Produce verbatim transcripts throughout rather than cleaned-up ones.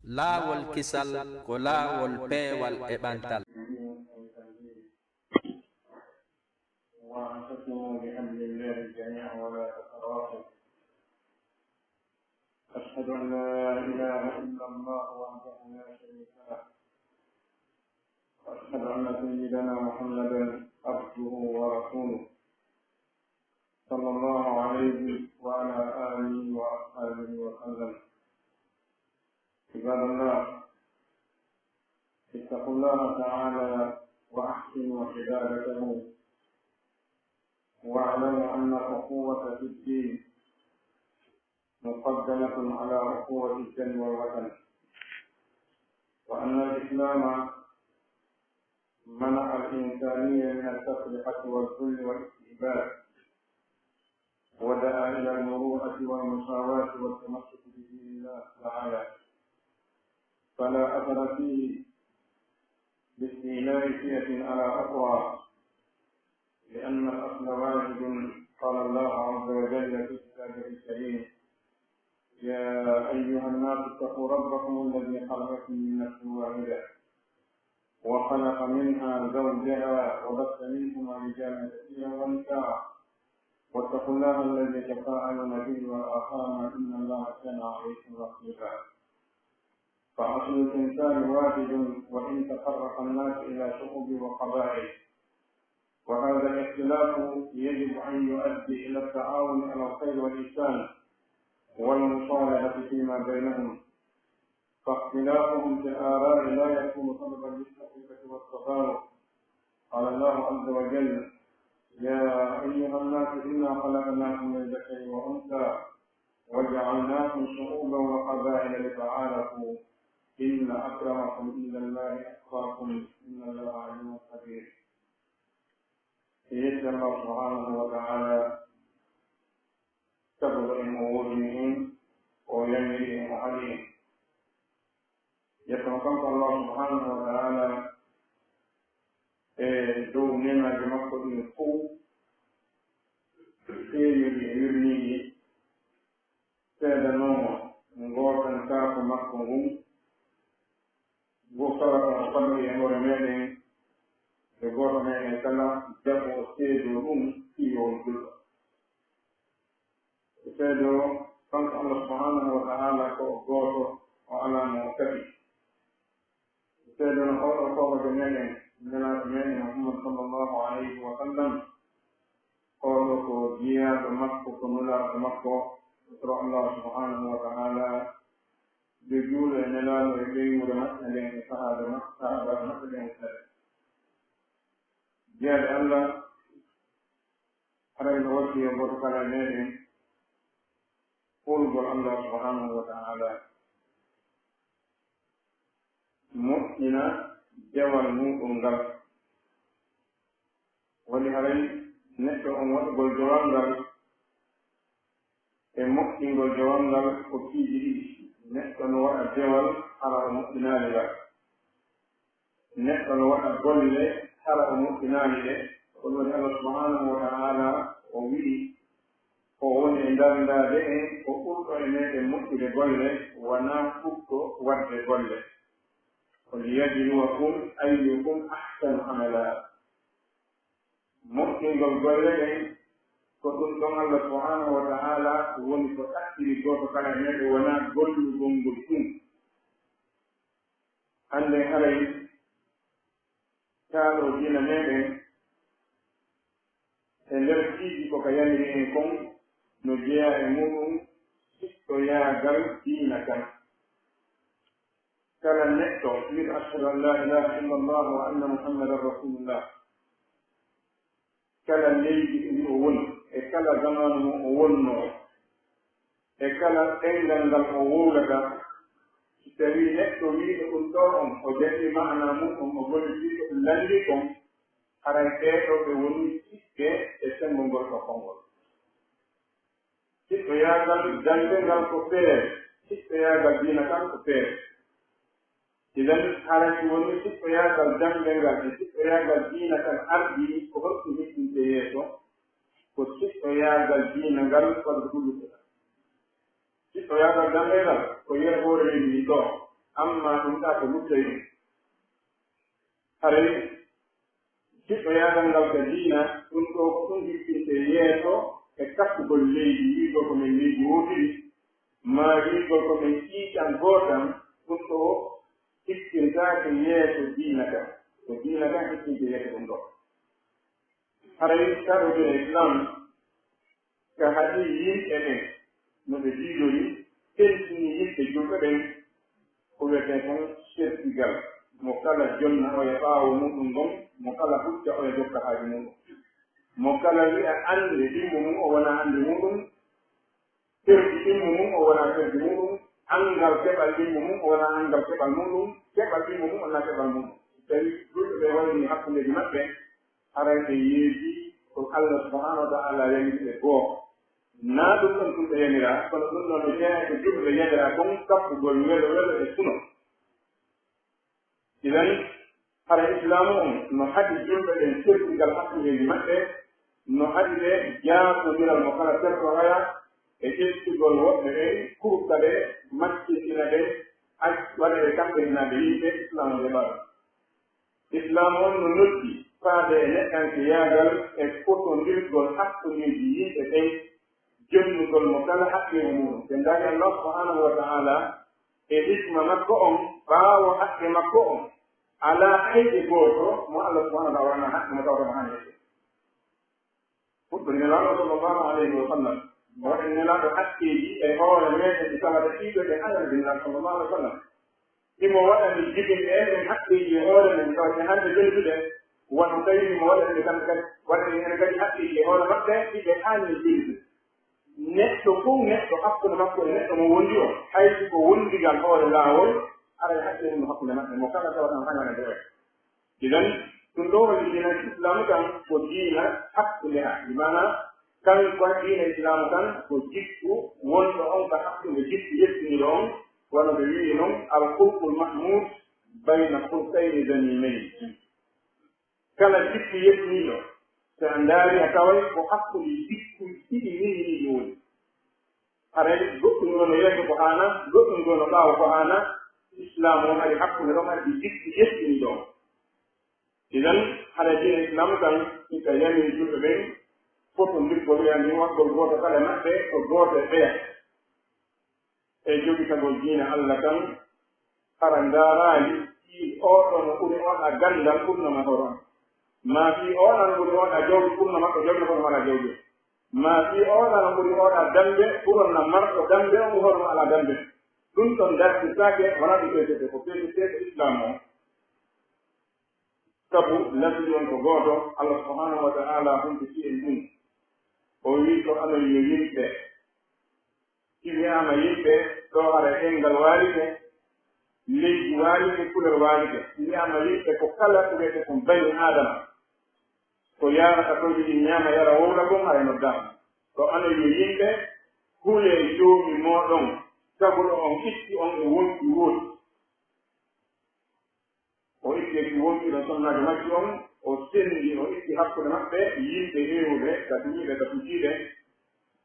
Laawol kisal ko laawol peewal e ɓantal. واعتصموا بحبل الله جميعا ولا تفرقوا. أشهد أن لا إله إلا الله وحده لا شريك له. وأشهد أن سيدنا محمدا عبده ورسوله. صلى الله عليه وعلى آله وأصحابه وسلم. عباد الله، اتقوا الله تعالى وأحسنوا عبادته، واعلموا أن الأخوة في الدين مقدمة على أخوة الدم والوطن، وأن الإسلام منع الإنسانية من التفرقة والذل والاستعباد، ودعا إلى المروءة والمساواة والتمسك بدين الله تعالى، فلا أثر فيه لاستيلاء فئة على أخرى، لأن الأصل واحد. قال الله عز وجل في كتابه الكريم: يا أيها الناس اتقوا ربكم الذي خلقكم من نفس واحدة وخلق منها زوجها وبث منهما رجالا كثيرا ونساء واتقوا الله الذي تساءلون به والأرحام إن الله كان عليكم رقيبا. فأصل الإنسان واحد وإن تفرق الناس إلى شعوب وقبائل، وهذا الاختلاف يجب أن يؤدي إلى التعاون على الخير والإحسان والمصالحة فيما بينهم، فاختلافهم في الآراء لا يكون سببا للتفرقة والتفارق. قال الله عز وجل: يا أيها الناس إنا خلقناكم من ذكر وأنثى وجعلناكم شعوبا وقبائل لتعارفوا إن أكرمكم عند الله أتقاكم إن الله عليم خبير. Yetti Allah subhanahu wa ta'ala, sabu en o woodini en, o yamiri en, o haɗi en. Yetton kanko Allah subhanahu wa ta'ala e dow neemaaji makko ɗin fow, feeñuɗi e wirniiɗi, seedanoo mo ngootantaaku makko ngun, ngu sarata o fadori e hoore meɗen, nde gooto meɗen kala jaɓo seedoo ɗum fii yo on julɗo. Seedoo kanko Allah subhanahu wa ta'ala ko o gooto, o alaa mo o tati. Seedoo no oo ɗoo koohoojo meɗen, nelaaɗo meɗen Muhammad sallallahu alayhi wa sallam, oo ɗoo ko jiyaaɗo makko, ko nulaaɗo makko, soro Allah subhanahu wa ta'ala, yo juulu e nelaaɗo e ɓeynguure maɓɓe nden e sahaaɓe maɓɓe, sahaabaaɓe maɓɓe ɓen e sere. Jiyaaɓe Allah, haray no watti yo gooto kala e meɗen hulugol Allah subhanahu wa ta'ala, moƴƴina dewal muuɗum ngal. Woni haray neɗɗo on waɗugol dewal ngal e moƴƴingol dewal ngal ko piiji ɗiɗi. Neɗɗo no waɗa dewal hara o moƴƴinaali ngal. Neɗɗo no waɗa golle hara o moƴƴinaali ɗe. Ko ɗum waɗi Allah subhanahu wa ta'ala o wi'i, ko woni e ndaarndaade en ko ɓurɗo e meɗen moƴƴude golle, wanaa ɓurɗo waɗde golle. Ko liyabluwakum ayyukum ahsanu amala. Moƴƴingol golle ɗen, ko ɗum ɗon Allah subhanahu wa ta'ala woni ko ɗaɓɓiri gooto kala e meɗen, wanaa gollugol ngol ɗum. Annden haray taaroo diina meɗen e nder piiji ko ka yamiri en kon no jeyaa e muuɗum siɗɗoyaagal diina kan. Kala neɗɗo wi'uɗo ashhadu an laa ilaaha illa Allah wa anna Muhammadan rasulullah, kala leydi ndi o woni, e kala zamaanu mo o wonnoo, e kala ɗemngal ngal o wowlata, si tawii neɗɗo wi'uɗo ɗum ɗoo on, o jaɓii ma'anaa mun on, o gollidii ko ɗum lallii kon, haray ɓee ɗoo ɓe wonii siɓɓe e semmbugol ɗoo konngol. Siɗɗoyaagal jannde ngal ko feere, siɗɗoyaagal diina kan ko feere. Idan, haray si wonii siɗɗoyaagal jannde ngal e siɗɗoyaagal diina kan ardii, ko honɗum heptintee yeeso? Ko siɗɗoyaagal diina ngal faddu ɗum. Siɗɗoyaagal jannde ngal ko yer hoore leydi ndin ɗoo. Ammaa ɗun ɗaa ko luttay, haray jiɗɗo yaagal ngal ka diina, ɗun ɗoo ko ɗun hittinte yeeso e kappugol leydi, wi'ugol ko men leydi wootiri, maa wi'ugol ko men ƴiiƴan gootan, ɗun ɗoo hittintaake yeeso diina kan. Ko diina kan hittinte yeeso ɗun ɗoo. Haray saɗo diina Islam ka haɗi yimɓe ɓen no ɓe diidori, tentinii yimɓe julɓe ɓen, ko wi'etee kon sertigal. Mo kala jonna oya ɓaawo muuɗun ngon, mo kala hucca oya jokka haaju muuɗun. Mo kala wi'a annde ɗimmo mun o wonaa annde muuɗun, ferdi ɗimmo mun o wonaa ferdi muuɗun, anngal keɓal ɗimmo mun o wonaa anngal keɓal muuɗun, keɓal ɗimmo mun o wonaa keɓal muuɗun. Si tawii julɓe ɓen wallini hakkundeeji maɓɓe, haray ɓe yeeji ko Allah subhanahu wa ta'ala yamiri ɓe goo. Naa ɗun ɗon tun ɓe yamiraa, kono ɗun ɗon ɓe jeyaa ko julɓe ɓe yamiraa kon, kappugol welo welo e suno. Idan, hara Islaamu on no haɗi julɓe ɓen sertigal hakkundeeji maɓɓe, no haɗi ɓe jaafondiral mo kala tertohaya e ƴettugol woɓɓe ɓen, kurta ɓe, maccitina ɓe, ac-, waɗa ɓe kamɓe hinaaɓe yimɓe Islaamu on heɓaɗo. Islaamu on no noddi faade e neɗɗankeyaagal e fotondirgol hakkundeeji yimɓe ɓen, jonnugol mo kala haqqeewu muuɗum. Ɓe ndaari Allah subhanahu wa ta'ala e hikma makko on, ɓaawo haqqe makko on, alaa hay e gooto mo Allah subhanahu wa ta'ala waɗana haqqe mo tawata mo haani heɓde. Fuɗɗori Nelaaɗo sallallahu alayhi wa sallam, mo waɗani Nelaaɗo haqqeeji e hoore meɗen ɗi tawata ɗiɗo ɗe alal Nelaaɗo sallallahu alayhi wa sallam. Himo waɗani jibinɓe en ɓen haqqeeji e hoore men, tawata hande juldude, wano tawi himo waɗani ɓe kamɓe kadi, waɗani en kadi haqqeeji e hoore maɓɓe, ɗi ɓe haani juldude. Neɗɗo fow, neɗɗo hakkunde makko e neɗɗo mo wondi on, hay si ko wondigal hoore laawol, aray haqqe mun no hakkunde maɓɓe, mo kala tawata on hañaane ɓe. Idan, ɗun ɗoo holli diina Islaamu kan ko diina hakkunde ha. Bi maana, kan ko diina Islaamu kan ko jikku wonɗo on ka hakkunde jikku yettiniiɗo on, wano ɓe wi'i non, al khulqul mahmud bayna khulqayni zamimayni. Kala jikku yettiniiɗo, si a ndaari a taway ko hakkunde jikku ɗiɗi windiniiɗi woni. Haray goɗɗun goo no yeeso ko haana, goɗɗun goo no ɓaawo ko haana, Islaamu on ari hakkunde ɗon, ari jikku yettiniiɗo on. Idan, haray diina Islaamu kan, hika yamiri julɓe ɓen, fotondirgol e ani waɗgol gooto kala e maɓɓe ko gooto e ɓeya. E jogitagol diina Alla kan, hara ndaaraali fii oo ɗoo no ɓuri oo ɗaa ganndal ɓurno ma hoore on. Maa fii oo ɗaa no ɓuri oo ɗaa jawdi ɓurno makko jawdi hono alaa jawdi. Maa fii oo ɗaa no ɓuri oo ɗaa dammbe ɓurno marɗo dammbe on hono alaa dammbe. Ɗun ɗon dartintaake, wanaa ɗun feetete, ko feetete ko Islaamu on. Sabu lasli on ko gooto, Allah subhanahu wa ta'ala humpiti en ɗun. O wi'i ko anon yo yimɓe. Si wi'aama yimɓe, ɗoo hara ɗemngal waalike, leydi waalike, kulol waalike. Si wi'aama yimɓe, ko kala ko wi'etee kon bani Aadama. Ko yaarata ko wi'i ñaama yara wowla kon, hara noddaama. Ko anon yo yimɓe, hulee Joomi mooɗon, taguɗo on, itti on e wonki wooti. O itti e ki wonki ɗon sonnaajo majji on, o senndi, o itti hakkunde maɓɓe yimɓe heewuɓe, ka duñiiɓe, ka tuutiiɓe.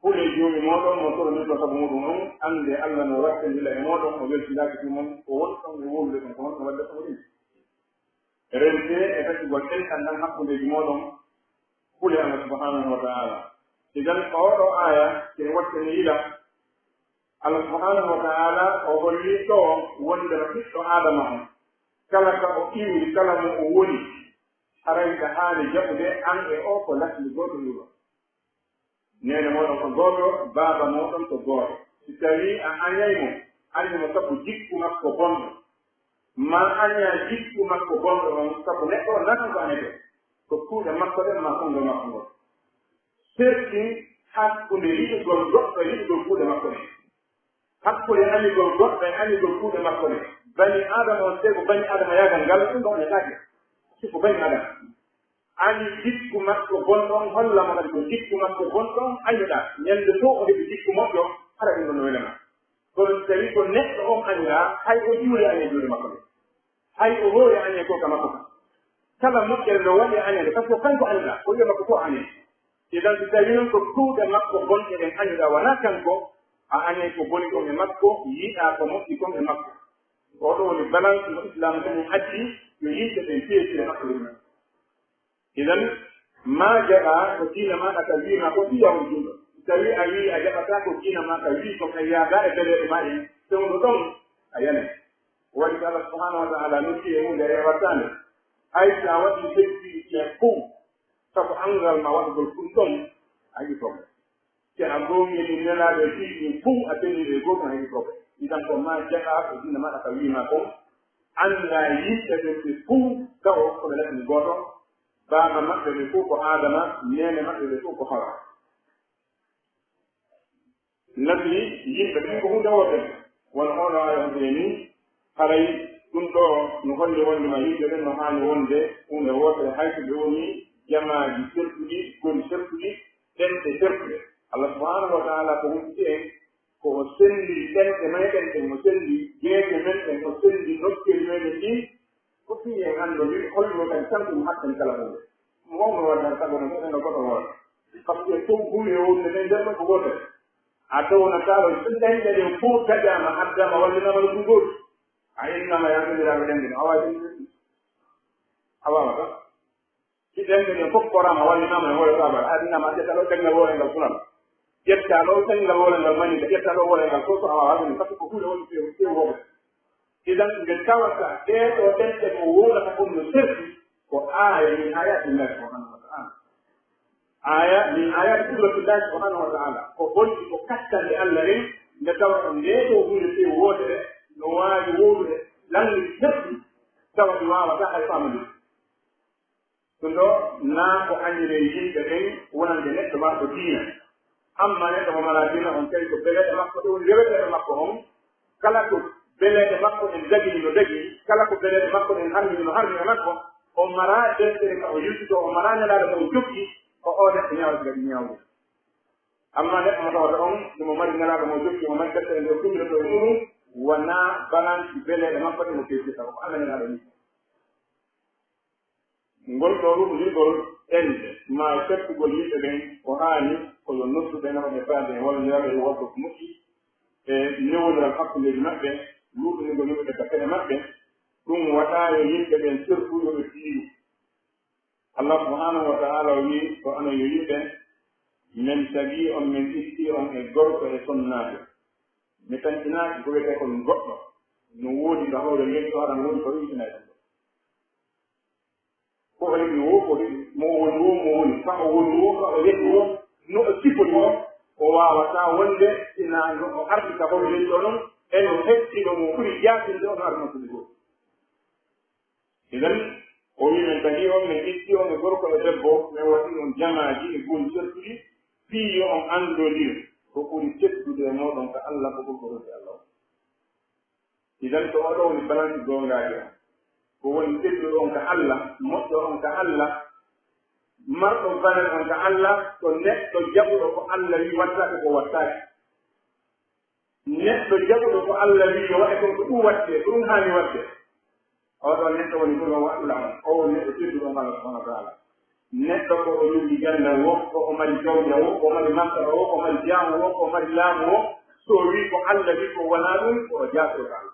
Hulee Joomi mooɗon mo toroniɗon sabu muuɗum on, anndee Alla no wattindira e mooɗon, o weltindaaki fii mon, ko wonɗon e wowlude kon, ko honɗun waɗi ɗon ɗun. Rentee e taƴugol enɗan ɗan hakkundeeji mooɗon, hulee Alla subhanahu wa ta'ala. Idan, oo ɗoo aaya, si en wattanii yila, Alla subhanahu wa ta'ala o hollii ɗoo wonde no ɓiɗɗo Aadama on, kala ka o iwri, kala mo o woni, haray ka haani jaɓude an e oo ko lasli gooto iwron. Neene mooɗon ko gooto, baaba mooɗon ko gooto. Si tawii a añay mo, añu mo sabu jikku makko bonɗo. Maa añaa jikku makko bonɗo on, sabu neɗɗo on nafa ko añetee, ko kuuɗe makko ɗen maa konngol makko ngol. Serti hakkunde yiɗugol goɗɗo e yiɗugol kuuɗe makko ɗen. Hakkunde añugol goɗɗo e añugol kuuɗe makko ɗen. Bani Aadama on, sey ko bani Aadama yaagal ngal, ɗun ɗon añataake. Si ko bani Aadama. Añu jikku makko bonɗo on, holla mo kadi ko jikku makko bonɗo on añuɗaa. Ñande fow o heɓi jikku moƴƴo, hara ɗun ɗon no wela ma. Kono si tawii ko neɗɗo on añuɗaa, hay o juuli añee juuɗe makko ɗen. Hay o woori añee ko ka makko kan. Kala moƴƴere nde o waɗi e añande, par ce que kanko añuɗaa, ko wi'e makko fow añee. Idan si tawii non ko kuuɗe makko bonɗe ɗen añuɗaa, wanaa kanko, a añay ko boni kon e makko, yiɗaa ko moƴƴi kon e makko. Oo ɗoo woni balance mo Islaam on addi, yo yimɓe ɓen piye piye hakkille mum. Idan, maa jaɓaa ko diina maaɗa ka wi'i maa kon, fii yaawol juulɗo. Si tawii a wi'i a jaɓataa ko diina maa ka wi'i kon, a yaadaa e beleeɗe maa ɗen, fewndo ɗon, a yanay. Ko waɗi so Allah subhanahu wa ta'ala noddi e huunde, a yaawataa nde. Hay si a waɗii sejjiiji ɗin fow, sabu anngal maa waɗugol ɗun ɗon, a heɓii problème. Si a goongɗinii Nelaaɗo e fii ɗin fow, a fellii e gootum, a heɓii problème. Idan, ko maa jaɓaa ko diina maaɗa ka wi'i maa kon, anndaa yimɓe ɓen ɓe fow tawo ko ɓe laɓɓini gooto, baaba maɓɓe ɓe fow ko Aadama, neene maɓɓe ɓe fow ko Hawa. Nafi yimɓe ɓen ko huunde wootere. Wano oo ɗoo aaya holliri nii, haray ɗun ɗoo no holli wonndema yimɓe ɓen no haani wonde huunde wootere, hay so ɓe wonii jamaaji sertuɗi, gori sertuɗi, ɗemɗe sertuɗe. Allah subhanahu wa ta'ala ko humpiti en ko o senndiri ɗemɗe meɗen ɗen, o senndiri geeƴe men ɗen, o senndiri nokkeeli meɗen ɗin, ko fii en anndondiri, holluno kadi sanɗude haqqen kala huunde. Mo wawno waɗde hara sago no meɗen no goɗɗo wooda. Par ce que fow huunde e wonde nden nder makko gooto. A tawna taalo ɗenɗe ɗen fow taƴaama, addaama, wallinaama no ɗum gootu. A innaama yaaɓindiraaɓe ɗenɗe ɗen, a waawi ɗum? A waawataa. Si ɗenɗe ɗen fof koraama, wallinaama e hoore Kaaba, a adinaama, a ƴetta ɗoo ɗemngal woorengal Fulala, ƴetta ɗoo ɗemngal woorengal Maninka, ƴetta ɗoo woorengal Soso, a waawaa ɗum, par ce que ko huunde woni few-, few wooɓe. Idan, nde tawata ɗee ɗoo ɗemɗe ko wowlata kon no serti, ko aaya min aayaati Llaahi subhaanahu wa ta'aala. Aaya min aayaati qudrati Llaahi subhaanahu wa ta'aala. Ko holli ko kattanɗe Alla ɗen, nde tawata ndee ɗoo huunde few wootere no waawi wowlude language serti, tawa ɗi waawataa hay faamande. Ɗum ɗoo, naa ko añiree yimɓe ɓen wonande neɗɗo marɗo diina. Amma neɗɗo mo maraa diina on, tawi ko beleeɗe makko ɗe woni weweteeɗo makko on, kala ko beleeɗe makko ɗen dagini no dagii, kala ko beleeɗe makko ɗen harmini no harmi e makko, o maraa deftere ka o yiltitoo, o maraa Nelaaɗo mo o jokki, ko oo neɗɗo ñaawata kadi ñaawde. Amma neɗɗo mo tawata on, himo mari Nelaaɗo mo o jokki, himo mari deftere nde o tumbitotoo e muuɗum, wonaa balance beleeɗe makko ɗen o fewtirta, ko Allah Nelaaɗo nii. Ngol ɗoo ruɗinirgol ende maa seppugol yimɓe ɓen, ko haani ko yo nodduɓe naɓa ɓe faade e wallondiral e worgo ko moƴƴi, e newondiral hakkundeeji maɓɓe, luutningol yimɓe ɓen ka peɗe maɓɓe, ɗum waɗa yo yimɓe ɓen sertu yo ɓe piiru. Allah subhanahu wa ta'ala o wi'i, ko onon yo yimɓe, men tagii on, men ittii on e gorko e sonnaajo. Mi tantinaaki ko wi'etee kon goɗɗo, no woodi ka hoore leydi, haɗa no woodi ko wi'etee ɗum ɗoo. Ko o heɓi woo, ko o heɓi, mo o woni woo, mo o woni, ka o woni woo, ka o yehi woo, no o sifori woo, o waawataa wonde sinaa no o ardi ka hoore leydi onon, e no heɓtino mo ɓuri jaatinde on ardi makko nde goo. Idan, o wi'i, men tagii on, men itti on e gorko e debbo, men waɗi on jamaaji e goni sertuɗi, fii yo on anndondir ko ɓuri teddude e mooɗon ka Alla, ko ɓuri ko ronki Alla on. Idan, ko oo ɗoo woni balansi goongaajo on. Ko woni tedduɗo on ka Alla, moƴƴo on ka Alla, marɗo valeur on ka Alla, ko neɗɗo jaɓuɗo ko Alla wi'i wattaake ko wattaake. Neɗɗo jaɓuɗo ko Alla wi'i yo waɗe kon, ko ɗum waɗtee, ko ɗum haani waɗde. Oo ɗoo neɗɗo woni ko no waɗɗula on. Oo woni neɗɗo tedduɗo on Allah subhanahu wa ta'ala. Neɗɗo ko o jogii ganndal woo, ko o mari jawja woo, ko o mari martaba woo, ko o mari jaamu woo, ko o mari laamu woo. So o wi'i ko Alla wi'i ko wonaa ɗum, ko o jaatooɗo Allah.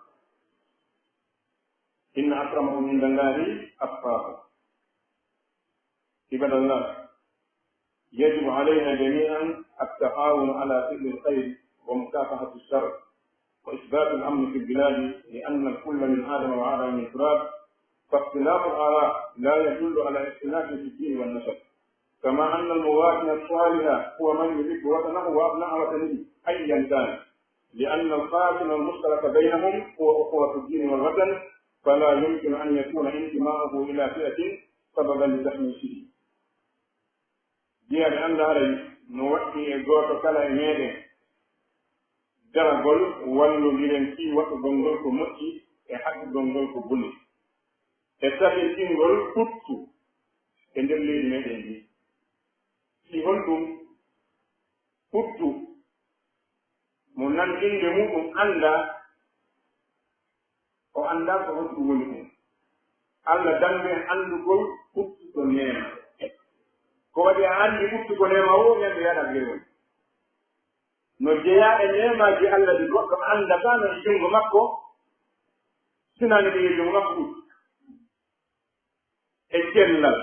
Inna akramakum indallahi atqakum. عباد الله، يجب علينا جميعا التعاون على فعل الخير ومكافحة الشر وإثبات الأمن في البلاد، لأن الكل من آدم وآدم من تراب، فاختلاف الآراء لا يدل على اختلاف في الدين والنسب، كما أن المواطن الصالح هو من يحب وطنه وأبناء وطنه أيا كان، لأن القاسم المشترك بينهم هو أخوة الدين والوطن، فلا يمكن أن يكون انتماؤه إلى فئة سببا لتحميشه. Jiyaaɓe Allah, haray no waɗɗii e gooto kala e meɗen daragol wallondiren fii waɗugol ngol ko moƴƴi e haɗugol ngol ko boni, e saɗitingol ɓuttu e nder leydi meɗen ndi. Fii honɗum ɓuttu mo nan innde muɗum anndaa, o anndaa ko honɗum woni ɗum. Alla dandu en anndugol ɓuttu ko neema. Ko waɗi a anndi ɓuttu ko neema, o ñande yaɗa gere woni. No jeyaa e neemaaji Alla ɗi goɗɗo anndataa no e junngo makko, Tinaani ɓe yeejo makko ɓuttu. E cellal.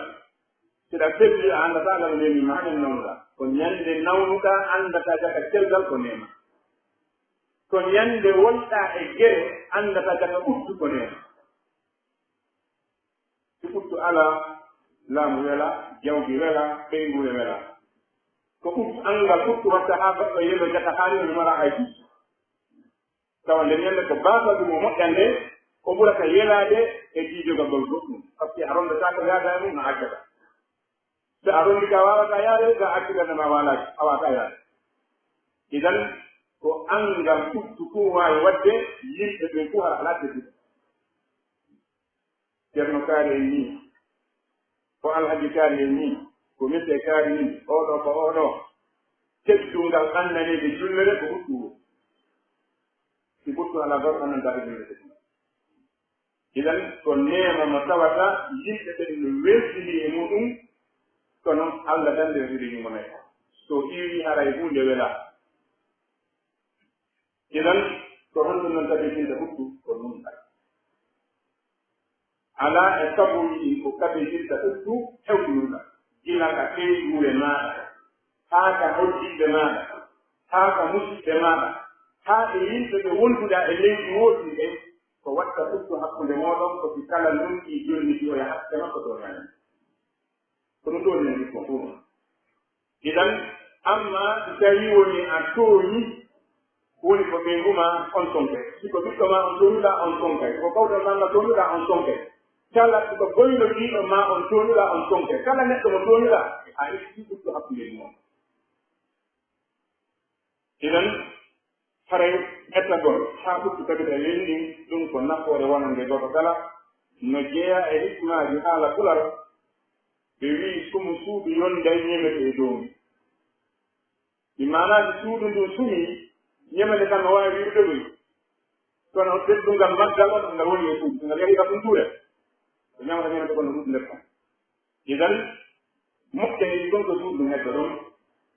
Si ɗa selli a anndataa Alla no neemi ma, haɗen nawnuɗaa. Ko ɲande nawnuɗaa anndataa jaka cellal ko neema. Ko ɲande wonɗaa e gere anndataa jaka ɓuttu ko neema. Si ɓuttu alaa, laamu welaa, jawdi welaa, ɓeynguure welaa. Ko ɓuttu anngal ɓuttu watta haa goɗɗo yelo jaka haa ni o mara hay ɓuttu. Tawa nden ɲande ko baasal ɗum o moƴƴande, o ɓurata yelaade e jiijogagol goɗɗum. Parce que a rondataa ko yaada e mum, a accata. Si a rondi ka a waawataa yaade, ka a accirande ma waalaaki, a waawataa yaade. Idan, ko anngal ɓuttu ɗum waawi waɗde, yimɓe ɓen fof hara alaa teddude. Ceerno Kaari en nii, ko Alhaji Kaari en nii, ko Monsieur Kaari nii, oo ɗoo ko oo ɗoo. Teddungal anndaneede jullere ko ɓuttu woo. Si ɓuttu alaa, gooto anndantaa ko jullere teddungal. Idan, ko neema mo tawata yimɓe ɓen no weltini e muɗum, kono Alla tan nde weltini mo nay. So iwii haray huunde welaa. Idan, ko honɗum non tabitinta ɓuttu? Ko nun ɗan. Alaa e sabuuji ɗin ko tabitinta ɓuttu hewtinunɗa, gila ka ɓeynguure maaɗa, haa ka hoɗdiiɓe maaɗa, haa ka musiɓɓe maaɗa, haa e yimɓe ɓe wonduɗaa e leydi wootiri ɓen, ko watta ɓuttu hakkunde mooɗon, ko si kala nun ɗii jonniti o yaha hakke makko to o ñaami. Ko ɗum ɗoo woni hikma fof. Idan, amma si tawii woni a tooñi, woni ko ɓeyngu maa, on tonkay. Si ko ɓiɗɗo maa on tooñuɗaa, on tonkay. Si ko kawtal maa ngal tooñuɗaa, on tonkay. Kala si ko goynoɗiiɗo maa on tooñuɗaa, on tonkay. Kala neɗɗo mo tooñuɗaa, a itti ɓuttu hakkunde mon. Idan, haray ɓettagol haa ɓuttu kadi e leydi ndin, ɗum ko nafoore wonande gooto kala. No jeyaa e hikmaaji haala pular, ɓe wi'i sumu suudu yonday ñemete e doombi. Mi maanaaji suudu ndun sumii, ñemete kan no waawi wi'ude ɗum. Kono teddungal maggal on, ngal woni e suudu, ngal yahi ka funtuure. Ko ñamata ñamata kon no ɗuuɗi nder kon. Idan, moƴƴa e ɗon ko suudu heddo ɗon,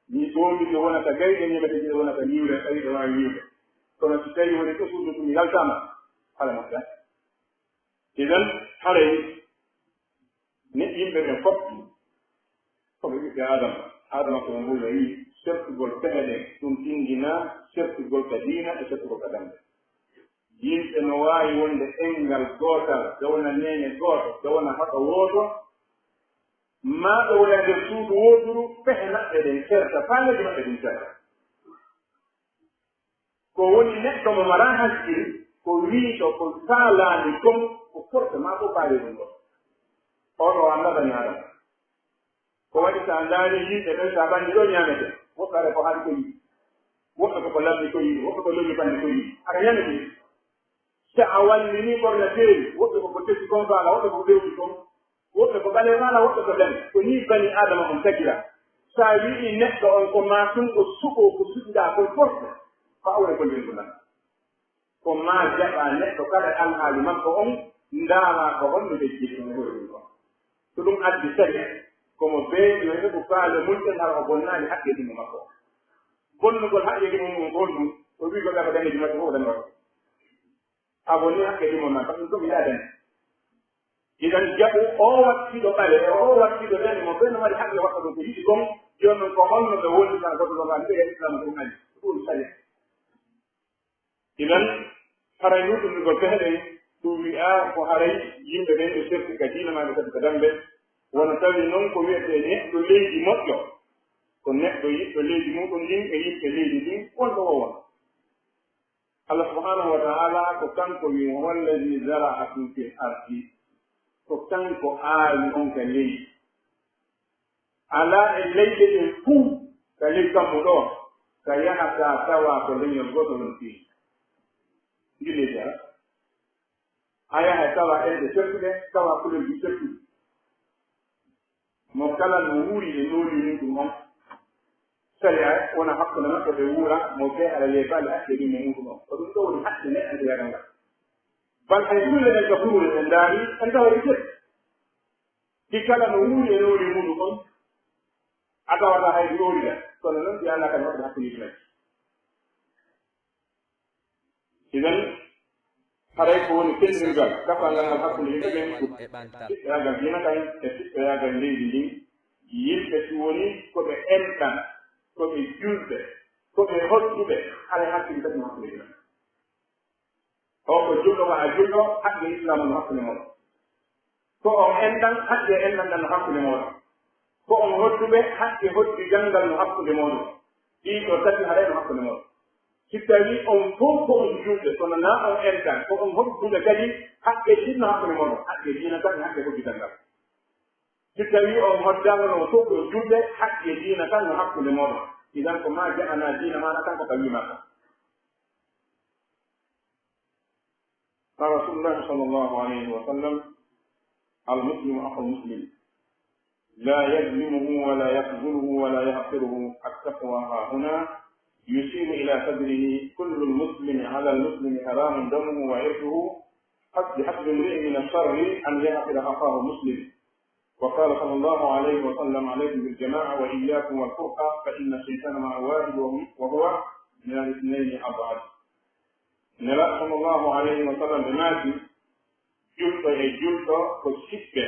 ni ɗoombi ɗi wonata gayɗe, ñemete ɗi wonata niwre, tawi ɗe waawi niwde. Kono si tawi woni ko suudu ɗum yaltaama, hala moƴƴa. Idan, haray ne yimɓe ɓen fof, ko ɓe ɓiɓɓe Aadama. Aadama ko mo mbullo yi, sertugol pehe ɗen, ɗum tinndinaa sertugol ka diina e sertugol ka dande. Yimɓe no waawi wonde engal gootal, ɓe wona neene gooto, ɓe wona haɗo wooto, maa ɓe wona e nder suudu wooturu, pehe maɓɓe ɗen serta, faaleeji maɓɓe ɗin serta. Ko woni neɗɗo mo maraa hakkil, ko wiito, ko saalaani kon, ko forcément ko faale ɗum ɗon. On o anndaa bani Aadama. Ko waɗi, so a ndaarii yimɓe ɓen, so a ɓanni ɗoo ñaamete, woɓɓe ara ko haɗi ko yiɗi, woɓɓe ko ko lammi ko yiɗi, woɓɓe ko lori ɓanni ko yiɗi, ara ñaamete. So a wallini ɓornateeri, woɓɓe ko ko tesi kon faala, woɓɓe ko ko ɓewti kon, woɓɓe ko ɓaleeɓe faala, woɓɓe ko dane. Ko nii bani Aadama on tagira. So a wi'ii neɗɗo on ko maa tun o suɓoo ko suɓiɗaa kon fof, ko awre ko ndennduɗaa. Ko maa jaɓaa neɗɗo kala alhaali makko on, ndaaraa ko honno ɓe jeyi ɗum ɗoo ɗum ɗoo. So ɗum addi sariya, ko mo beeyi no heɓu faale mum en hara o bonnaali haqqeeji mo makko. Bonnugol haqqeeji mum on ko honɗum? O wi'i ko ɓe ko daneeji makko fof o dane waɗa. A bonni haqqeeji mum nan, par ce que ɗum yiɗaa dane. Idan jaɓu oo wattiiɗo ɓale e oo wattiiɗo dane mo ɓen no mari haqqe waɗa ɗum ko yiɗi kon, jooni non ko honno ɓe woni tan goto ɗo ngal mbiya Islam ɗum ani. Ɗum sariya. Idan, haray ɗum ɗum ko pehe ɗen, ɗum wi'aa ko haray yimɓe ɓen ɓe serti ka diina maa ɓe serti ka dambe. Wano tawi non ko wi'etee neɗɗo leydi moƴƴo, ko neɗɗo yiɗɗo leydi muɗum ndin e yimɓe leydi ndin, wonɗo o won. Allah subhanahu wa ta'ala ko kanko wi'i, "Huwa alladhi zara'akum fil ardi." Ko kanko aawi on ka leydi. Alaa e leyɗe ɗen fuu ka ley kammu ɗoo, ka yahataa tawa ko leñol gooto woni fii. Ndi leydi alaa. A yahay tawa ɗenɗe sertuɗe, tawa kulolji sertuɗi. Mo kala no wuuri e nooli muuɗum on. Sariya wona hakkunde maɓɓe ɓe wuura, mo bee ala yeebaali hakke ɗum e muuɗum on. Ko ɗum ɗoo woni hakke neɗɗanke yagal ngal. Bal hay ɗum enen ka furuure en ndaari, en tawa e serti. Ɗi kala no wuuri e nooli muuɗum on, a tawata hay ɗi ɗoolida, kono non ɗi alaa kadi waɗde hakkundeeji majji. Idan, Haray ko woni fellirgal kafal ngal hakkunde yimɓe ɓen ko siɓɓoyaagal diina kan e siɓɓoyaagal leydi ndin. Yimɓe si woni ko ɓe enɗan, ko ɓe julɓe, ko ɓe hodduɓe, haray haqqe ɗin tati no hakkunde diina. On ko julɗo, ko a julɗo, haqqe Islaamu no hakkunde mooɗon. Ko on enɗan, haqqe enɗan ɗan no hakkunde mooɗon. Ko on hodduɓe, haqqe hoddigal ngal no hakkunde mooɗon. Ɗii ɗoo tati haray no hakkunde mooɗon. Si tawii on fow ko on julɓe, kono naa on enɗan, ko on hodduɓe kadi, haqqe ɗin no hakkunde mooɗon. Haqqe diina kan e haqqe hoddigal ngal. Si tawii on hoddaama non fow ko julɓe, haqqe diina kan no hakkunde mooɗon. Idan ko maa jaɓanaa diina maaɗa kan ko tawii maa kan. قال رسول الله صلى الله عليه وسلم: المسلم أخو المسلم، لا يظلمه ولا يخذله ولا يحقره. التقوى ها هنا، يشير إلى صدره. كل المسلم على المسلم حرام دمه وعرضه، بحسب امرئ من الشر أن يحقر أخاه المسلم. وقال صلى الله عليه وسلم: عليكم بالجماعة وإياكم والفرقة، فإن الشيطان مع الواحد وهو من الاثنين أبعد. Nelaaɗo sallallahu alayhi wa sallam ɓe maaki, julɗo e julɗo ko siɓɓe.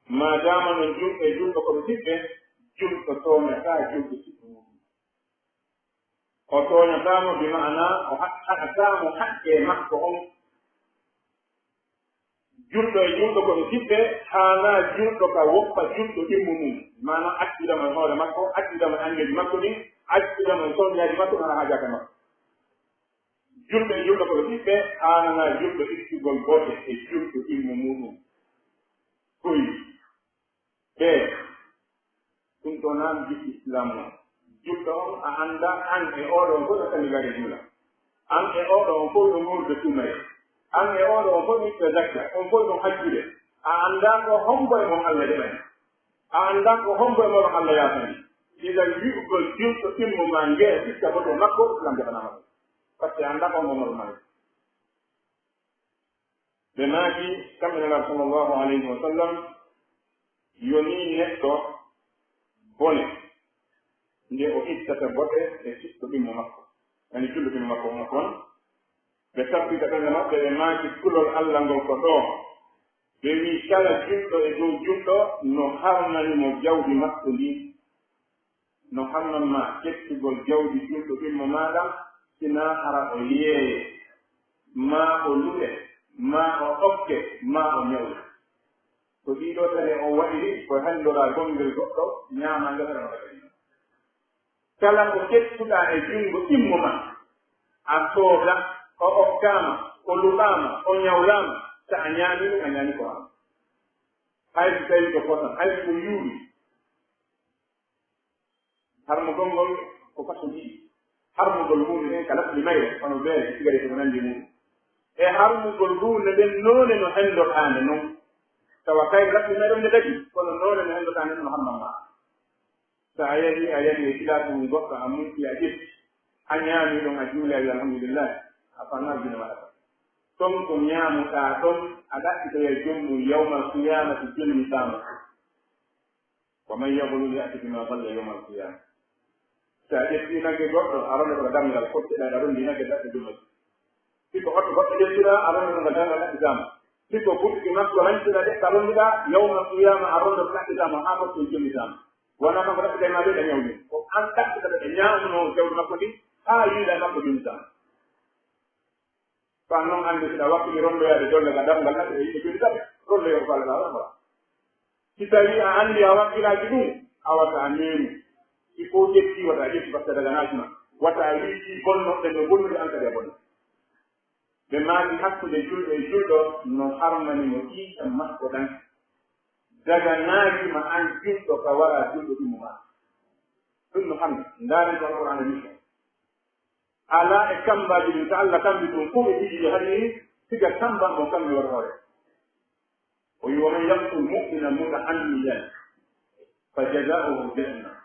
Maadaama non julɗo e julɗo ko ɓe siɓɓe, julɗo tooñataa julɗo siɓɓo mum. O tooñataa mo, bi ma'ana o ha-, haɗataa mo haqqee makko on. Julɗo e julɗo ko ɓe siɓɓe, haanaa julɗo ka woppa julɗo ɗimmo mum. Maana accida mo e hoore makko, accida mo e anneeji makko ɗin, accida mo e sonnaaji makko, hara haajaaka makko. Julɓe e julɓe ko ɓe ɓiɓɓe, haananaa julɗo ittugol bote e julɗo ɗimmo muuɗum. Koy, ɓe, ɗum ɗoo naa jiɗɗi Islaam non. Julɗo on, a anndaa an e oo ɗoo on fof no sanndigaade juula. An e oo ɗoo on fof no moolude sunnayee. An e oo ɗoo on fof no itta zakka, on fof no hajjude. A anndaa ko hombo e mon Alla jaɓani. A anndaa ko hombo e mooɗon Alla yaafani. Idan wi'ugol julɗo ɗimmo maa ngee itta bote makko, Islaam jaɓanaama ɗum. Parce que a anndaa ko hombo mooɗon Alla. Ɓe maaki, kamɓe Nelaaɗo sallallahu alayhi wa sallam, yo nii neɗɗo bone nde o ittata bote e siɗɗo ɗimmo makko, yani julɗo ɗimmo makko on kon. Ɓe tabbita ɓernde maɓɓe, ɓe maaki, kulol Alla ngol ko ɗoo. Ɓe wi'i, kala julɗo e dow julɗo no harmani mo jawdi makko ndin. No harman ma ƴettugol jawdi julɗo ɗimmo maaɗa, sinaa hara o yeeye, maa o luɓe, maa o okke, maa o ñawle. Ko ɗii ɗoo tane on waɗiri, ko henndoraa gonngel goɗɗo, ñaamaa ngel hara no waɗiri. Kala ko ƴettuɗaa e junngo ɗimmo maa, a sooda, o okkaama, o luɓaama, o ñawlaama, so a ñaamii ɗum, a ñaamii ko haram. Hay so tawii ko posan, hay so ko yuuri. Harmugol ngol ko façon ɗiɗi. Harmugol huunde nden ka laɓɓi mayre, hono beere, sigaret, ko nanndi e muuɗum. E harmugol huunde nden noone no henndotaande non. Tawa kay laɓɓi mayre on ne daɗi, kono noone no henndotaande non no harman ma. So a yahii, a yahii e filaaku mum goɗɗo, a munti, a ƴetti, a ñaamii ɗon, a juulii, a wi'i, "Alhamdulillahi," a faamaali dina waɗata. Ton ko ñaamuɗaa ɗon, a ɗaɓɓitoyay joom mum yawmal qiyaamati jonnitaama. "Wa man yaghlul ya'ti bima ghalla yawmal qiyaama." So a ƴettii nagge goɗɗo, a rondoto ko damngal, fottiɗaa, a ronndii nagge daɗɗo jumma. Si ko oto goɗɗo ƴettuɗaa, a rondoto ko damngal ɗaɓɓitaama. Si ko burki makko rancuɗaa ɗe, ka ronnduɗaa, yawmal qiyaama, a rondoto ɗaɓɓitaama, haa makko jummitaa. Wonaa kanko ɗaɓɓitay maa ɗe, ɗe ñawni. Ko an ɗaɓɓitata ɗe ñaamnoo jawdi makko ndin, haa yiiɗaa makko jummitaa. Ko an non anndi, si ɗa wakkili rondoyaade golle ka damngal naɓe e yimɓe julli taɓe, rondoyo ko Allah wala wala. Si tawii a anndi a wakkilaaki ɗum, a wata a neenu. Si ko ƴetti, wata a ƴetti, parce que daga naati ma. Wata a wi'i ɗii bonno, ɓen no bonnori, an kadi a bonno. Ɓe maaki hakkunde julɗo e julɗo no harmani mo ƴiiƴam makko ɗan. Daga naati ma an julɗo ka wara julɗo ɗum ma. Ɗum no harmi. Ndaaren ko Alqur'aana wi'i. Alaa e kammbaaji ɗin, so Allah kammbi ɗum fof e ɗiɗi, hari siga kammbaa mo kammi war hoore. O wi'i, "Wa man yaqtul mu'minan muta'ammidan fa jazaa'uhu jahannam."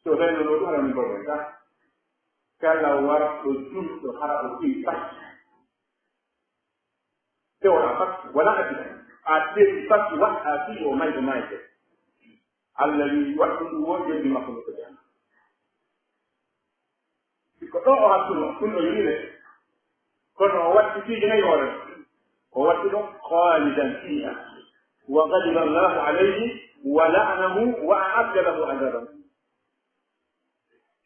So renndo ɗo ɗum, hara min mbaɗoy ka. Kala warɗo julɗo, hara o ɗin fatti. Tewra fatti, wala accident. A tewi fatti, waɗɗa fii o mayde mayde. Allah wi'i, "Waɗɗum ɗum won jembi makko no ko jahannam." Si ko ɗo o hattuno, ɗum ɗo yonire. Kono o watti piiji nayi hoore ɗon. O watti ɗon خالدا فيها وغضب الله عليه ولعنه وأعد له عذابا.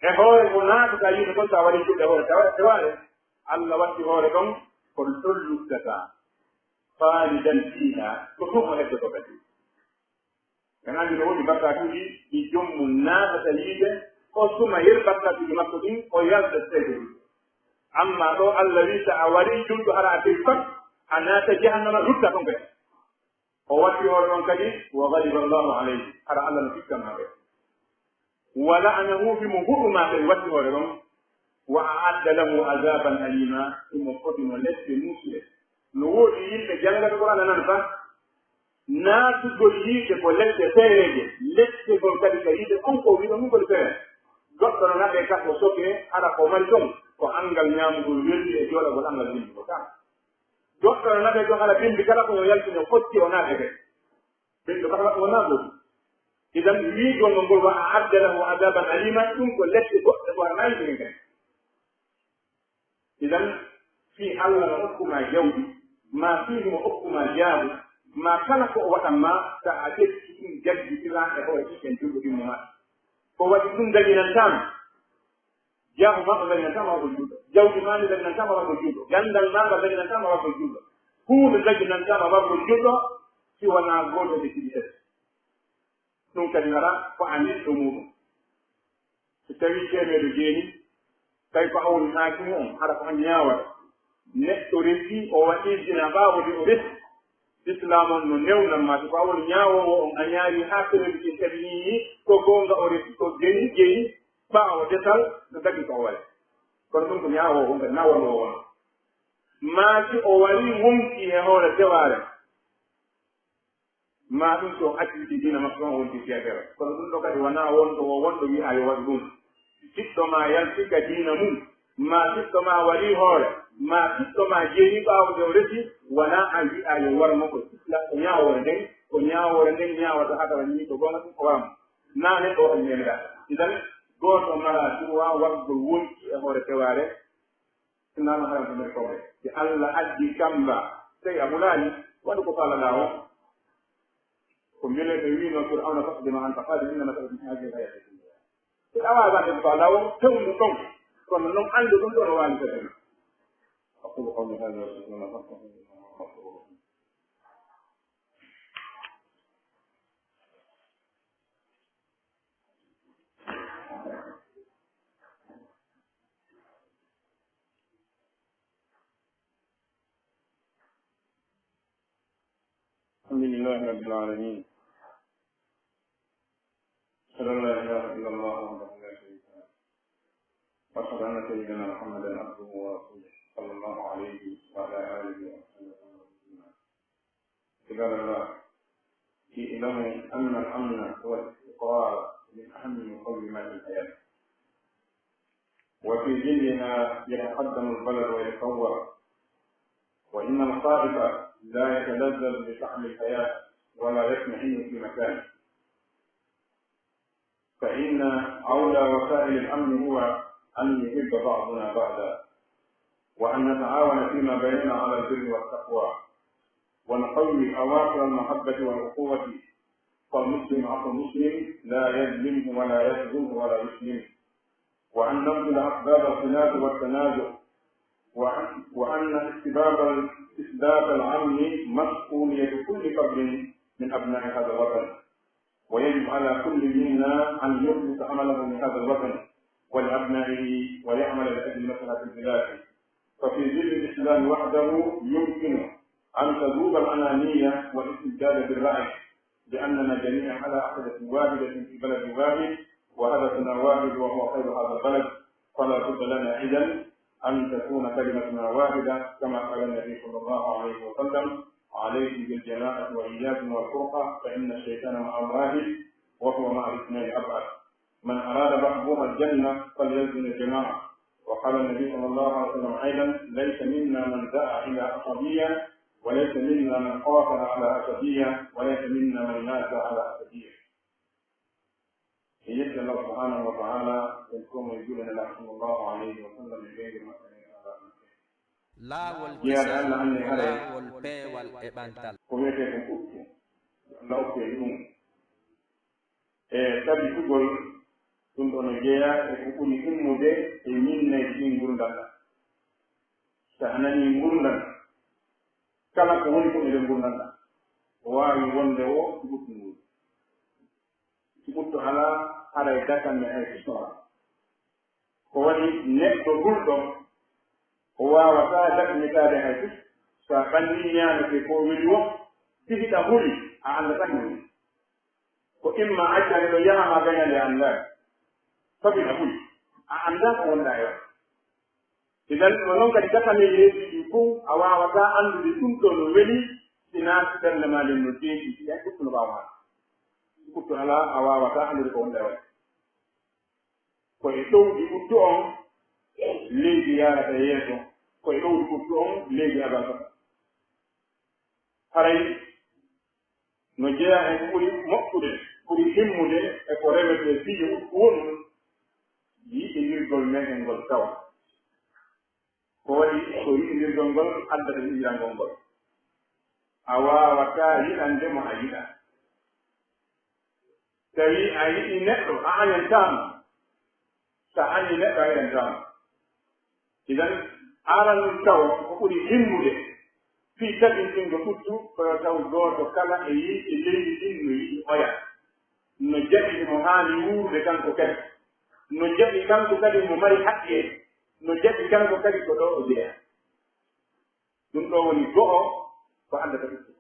E hoore ko naatata yiite kon, so a waɗii julde hoore tawa e waare, Allah watti hoore ɗon ko ɗon luttata. خالدا فيها, ko ɗum o heddotoo kadi. En anndi no woodi bakkaatuuji ɗi joom mun naatata yiite, o suma yer bakkaatuuji makko ɗin, o yalta seyde ɗum. Amma ɗoo Allah wii, so a warii julɗo hara a tewi fat, a naata jahannama, lutta ton kadi. O watti hoore ɗon kadi, وغضب الله عليه, hara Allah no fitta maa ɓe. ولعنه, himo huɗu maa ɓe watti hoore ɗon. وأعد له عذابا أليما, himo foti mo lepte muusuɗe. No woodi yimɓe janngata Qur'aana nan fa, naatugol yiite ko lepte seereeje, leptegol kadi ka yiite on ko wi'uɗon ɗum ko seere. Goɗɗo no naɓee kaso sokee, hara ko mari ton ko anngal ñaamugol weldi e jooɗagol anngal bimbi ko tan. Goɗɗo no naɓee ton hara bimbi kala ko yo yaltino fotti o naatete. Ɓen ɗo kala wonaa ɗum. Idan wiigol ngol wa a'adda lahu azaban alima, ɗum ko lepte goɗɗe ko a nayi ɗen kadi. Idan fii Allah no okku ma jawdi, maa fii himo okku ma jaabu, maa kala ko o waɗan ma, sa a ƴetti ɗum jaggitiraa e hoore ɗiɗen julɗo ɗimmo ma. Ko waɗi ɗum daginantaa ma. Jaabu maa o daginantaa ma wargol julɗo. Jawdi maa ndi daginantaa ma wargol julɗo. Ganndal maa ngal daginantaa ma wargol julɗo. Huunde daginantaa ma wargol julɗo si wanaa gooto e ɗi ɗiɗi tati. Ɗum kadi hara ko a neɗɗo muuɗum. So tawii teemeɗɗe jeeni, tawi ko a woni haakimu on, hara ko on ñaawata. Neɗɗo resi, o waɗii zina ɓaawo de o resi. Lislaam on no newnan ma, si ko a woni ñaawoowo on, a ñaawii haa teemeɗɗe jeeni, tawi nii ko goonga o resi, ko jeyi, jeyi, ɓaawo desal, no dagi ko o waɗi. Kono ɗum ko ñaawoowo on, kadi na wonoowo on. Maa si o warii wonki e hoore tewaare. Maa ɗum si o accitii diina makko on, o wontii keefeero. Kono ɗum ɗoo kadi wanaa wonɗo wo wonɗo wi'aa yo waɗu ɗum. Siɗɗo maa yalti ka diina mum, maa siɗɗo maa warii hoore, maa siɗɗo maa jeyi ɓaawo nde o resi, wanaa a wi'aa yo war mo ko sifla, ko ñaawoore nden, ko ñaawoore nden ñaawata haka wani ko goonga ɗum ko war mo. Naa neɗɗo o meeɗaa. Idan, gooto maraa droit waɗgol wonki e hoore tewaare, Sinno haram ko nder koɓe. Si Allah addi kamba, sey a hulaani, waɗu ko faalaɗaa on. Ko mbele ɓe wi'no Fir'awna, "Faqdi ma anta qadin, innama taqdi hadhihi al-hayata ad-dunya." Si a waawaa waɗde ko faalaɗaa on, fewnu ɗon. Kono non anndu ɗum ɗon no waali kadi. أقول قولي هذا وأستغفر الله لي ولكم. الحمد لله رب العالمين. أشهد أن لا إله إلا الله وحده لا شريك له. وأشهد أن سيدنا محمدا عبده ورسوله، صلى الله عليه وعلى آله وصحبه وسلم. عباد الله، اعلموا أن الأمن والاستقرار من أهم مقومات الحياة، وفي ظلها يتقدم البلد ويتطور، وإن الخائف لا يتلذذ بطعم الحياة ولا يطمئن في مكانه. فإن أولى وسائل الأمن هو أن يحب بعضنا بعضا، وأن نتعاون فيما بيننا على البر والتقوى، ونقوي أواصر المحبة والأخوة، فالمسلم أخو المسلم لا يظلمه ولا يخذله ولا يسلمه، وأن نبذل أسباب الخلاف والتنازع، وأن، وأن استباب، إسباب الأمن مسؤولية كل فرد من أبناء هذا الوطن. ويجب على كل منا أن يخلص عمله لهذا الوطن ولأبنائه ويعمل لأجل مصلحة البلاد. ففي ظل الإسلام وحده يمكن أن تذوب الأنانية والاستبداد بالرأي، لأننا جميعا على عقيدة واحدة في بلد واحد وهدفنا واحد وهو خير هذا البلد، فلا بد لنا إذن أن تكون كلمتنا واحدة كما قال النبي صلى الله عليه وسلم: عليكم بالجماعة وإياكم والفرقة، فإن الشيطان مع الواحد وهو مع الاثنين أبعد. من أراد محبوب الجنة فليلزم الجماعة. وقال النبي صلى الله عليه وسلم أيضا: ليس منا من دعا إلى عصبية، وليس منا من قاتل على عصبية، وليس منا من مات على عصبية. En yetti Allah subhanahu wa ta'ala, en ko mo e juulde Nulaaɗo sallallahu alayhi wa sallam e ɓeynguure makko e ala Laawol kisal ko laawol peewal e ɓantal. Ko wiyetee kon ɓuttu, Allah okkee ɗum. E tabitugol ɗum ɗoo no jeyaa e ko ɓuri himmude e ñinnayɗi ɗin ngurndan ɗan. Si a nanii ngurndan, kala ko woni kon e nder ngurndan ɗan, ko waawi wonde woo si ɓuttu ngun. Si ɓuttu alaa, haray dakan e hay fus no waɗa. Ko waɗi neɗɗo gulɗo, o waawataa daɗnditaade hay fus. So a ɓannii ñaamete ko weli woo, si hiɗa huli, a anndataa ko weli. Ko imma accane ɗo yaha maa gañande a anndaali. Sabu hiɗa huli, a anndaa ko wonɗaa e waɗde. Idan, ko non kadi dakameeji reeduɗi ɗin fow, a waawataa anndude ɗum ɗoo no weli, si naa si ɓernde maa nden no deeƴi, si hay ɓuttu no ɓaawo maa. Si ɓuttu alaa, a waawataa anndude ko wonɗaa e waɗde. Ko e ɗowdi ɓuttu on leydi yaarata yeeso, ko e ɗowdi ɓuttu on leydi abarata. Haray no jeyaa e ko ɓuri moƴƴude, ɓuri himmude e ko rewetee fii yo ɓuttu wonu, yiɗindirgol meɗen ngol tawa. Ko waɗi ko yiɗindirgol ngol addata yiɗirangol ngol? A waawataa yiɗande mo a yiɗaa. Tawi a yiɗii neɗɗo, a añantaa mo. So a añii neɗɗo, a yiɗantaa mo. Idan, aran taw ko ɓuri himmude fii tabintingol ɓuttu, ko yo taw gooto kala e yimɓe leydi ndin no yiɗi oya, no jaɓi himo haani wuurude kanko kadi, no jaɓi kanko kadi himo mari haqqee, no jaɓi kanko kadi ko ɗoo o jeyaa. Ɗum ɗoo woni go'o ko addata ɓuttu.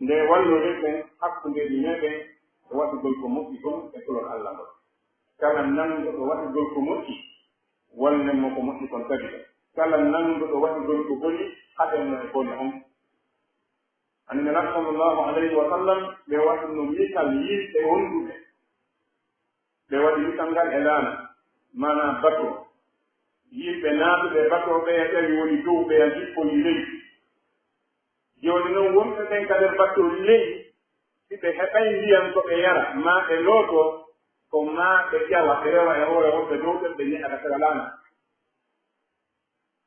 Nde walloren ɓen hakkundeeji meɗen e waɗugol ko moƴƴi kon e kulol Alla ngol. Kala nanɗo ɗo waɗugol ko moƴƴi, wallen mo ko moƴƴi kon tabitan. Kala nanɗo ɗo waɗugol ko boni, haɗen mo e bone on. Annabi Nelaaɗo sallallahu alayhi wa sallam, ɓe waɗuno misal yimɓe wonduɓe. Ɓe waɗi misal ngal e laana, maanaa bato. Yimɓe naatuɓe bato ɓeya ƴawi woni dow, ɓeya jippoyi ley. Jooni non, wonɓe ɓen ka nder bato ley, si ɓe heɓay ndiyan ko ɓe yara, maa ɓe lootoo, ko maa ɓe ƴawa, ɓe rewa e hoore wonɓe dow ɓen, ɓe ñi'a ka sera laana.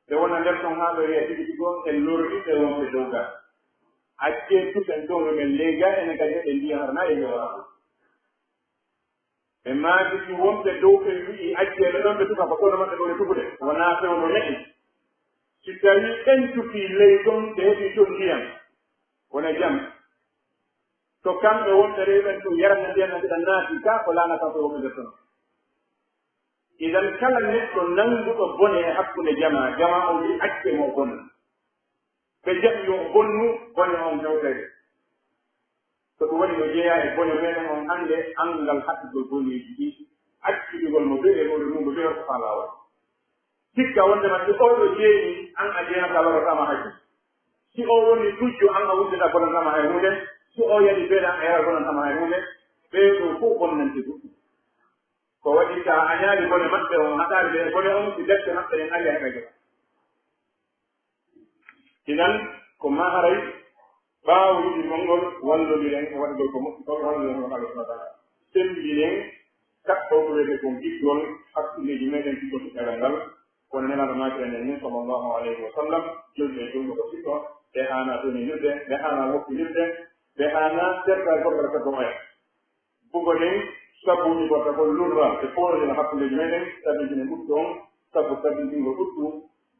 Ɓe wona nder ton haa ɓe wi'a tigi tigi on en lorri ɓe wonɓe dow gaa. Accee tuten ton, yo men ley gaa, enen kadi heɓen ndiyan hara naa e ley wara. Ɓe maaki si wonɓe dow ɓen wi'i, "Accee ɓe ɗon, ɓe tufa, ko kono maɓɓe ɗon e tufude, wonaa fewndo ne'i." Si tawii ɓen tufii ley ton, ɓe heɓii ton ndiyan, wona jam. To kamɓe wonɓe rewi ɓen tun yarata ndiyan ɗan, hiɗa naati ka ko laana kan ko wonɓe nder ton. Idan kala neɗɗo nannguɗo bone e hakkunde jamaa, jamaa on wi'i, "Accee mo o bonna." Ɓe jaɓi yo o bonnu, bone on hewtoyde. Ko ɗum waɗi no jeyaa e bone meɗen on hannde, anngal haɗugol boneeji ɗi, accitugol mo dow e hoore mum, mo dow ko faa laawol. Sikka wonndema si oo ɗoo jeyi, an a jeyaaka, a lorrataa ma hay huunde. Si oo woni gujjo, an a wujjataa, bonantaa ma hay huunde. Si oo yari beela, an a yaraa, bonantaa ma hay huunde. Ɓee ɗoo fof bonnante goɗɗum. Ko waɗi si a añaali bone maɓɓe on, haɗaali ɓe e bone on, si defte maɓɓe ɗen arii, a heɓay jam. Idan, ko maa haray, ɓaawo yiɗi konngol, wallondiren e waɗugol ko moƴƴi kon, wallondiren ko Allah subhanahu wa ta'ala. Semmbinen kaɓɓol ko wiyetee kon giggol hakkundeeji meɗen, giggol caggal ngal. Kono Nelaaɗo maaki en ni, sallallahu alayhi wa sallam, julɓe e julɓe ko siɗɗo, ɓe haanaa toñinirde, ɓe haanaa woppitirde, ɓe haanaa tergal goɗɗo ka dogoya. Bugoɗen sabuuji goɗɗo ko lurral e foorojal hakkundeeji meɗen, tabitinen ɓuttu on, sabu tabitingol ɓuttu,